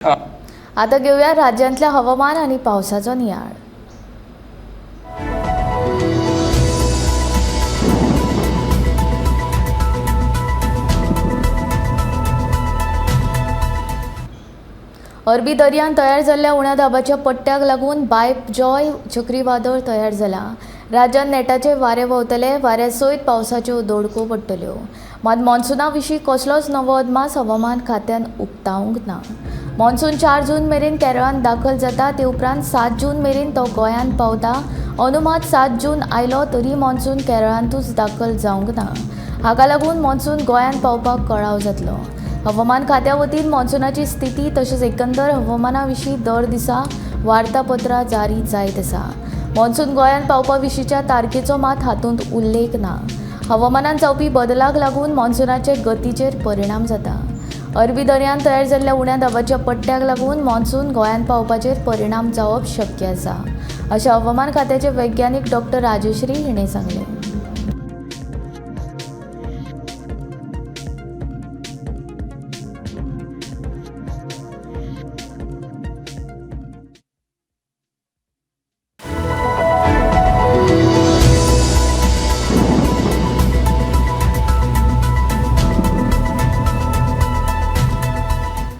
आता घेऊया राज्यांतल्या हवामान आणि पावसाचो नियाळ. अरबी दर्यांत तयार जाल्ल्या उण्या दाबाच्या पट्ट्याक लागून बायजॉय चक्रीवादळ तयार जाला. राज्यांत नेटाचे वारे व्हांवतले. वाऱ्या सयत पावसाच्यो दडको पडटल्यो. मात मॉन्सुना विशीं कसलोच नवो अदमास हवामान खात्यान उक्तावंक ना. मॉन्सून 4 जून मेरेन केरळांत दाखल जाता. ते उपरांत 7 जून मेरेन तो गोंयांत पावता. अंदू मात 7 जून आयलो तरी मॉन्सून केरळांतूच दाखल जावंक ना. हाका लागून मॉन्सून गोंयांत पावपाक कळाव जातलो. हवामान खात्या वतीन मॉन्सुनाची स्थिती तशेंच एकंदर हवामाना विशीं दर दिसा वार्तापत्रां जारी जायत आसा. मॉन्सून गोंयांत पावपा विशींच्या तारखेचो मात हातूंत उल्लेख ना. हवामानांत जावपी बदलाक लागून मॉन्सुनाचे गतीचेर परिणाम जाता. अरबी दर्यांत तयार जाल्ल्या उण्या दाबाच्या पट्ट्याक लागून मॉन्सून गोंयांत पावपाचेर परिणाम जावप शक्य आसा, अशें हवामान खात्याचे वैज्ञानीक डॉक्टर राजश्री हिणें सांगलें.